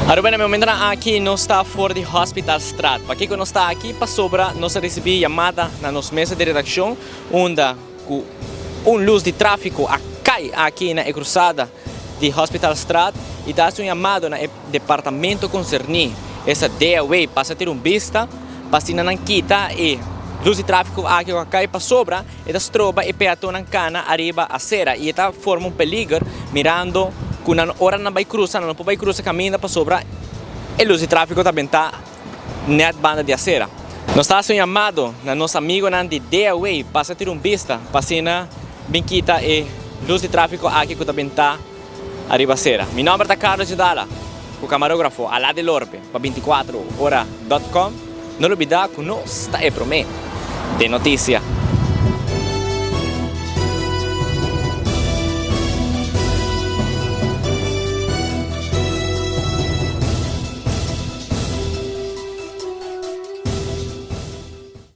Aruba na e momentonan aki nos ta for di Hospitalstraat. Pakiko nos ta aki? Pasobra nos a ricibi yamada na nos mesa di redaccion unda cu un luz di trafico a cay aki na e cruzada di Hospitalstraat y ta haci un yamado na e departamento concerni, esta DAW, pasa tira un bista pa asina nan kita e luz di trafico aki cu a cay pasobra E ta stroba e peatonnan kana ariba asera i e ta forma un peliger mirando ku nan ora nan bai krusa nan no por bai krusa kaminda pasobra e lus di trafiko ta bentá nèt banda di asera. Nos ta hasi un yamado na nos amigonan di DAW pasa tira un bista pa asina bin kita e lus di trafiko aki ku ta bentá ariba asera. Mi nòmber ta Carlos Judala ku kamarógrafo Aladi Lorpe pa 24 ora dòt kòm. No lubidá ku nos ta e promé den notisia.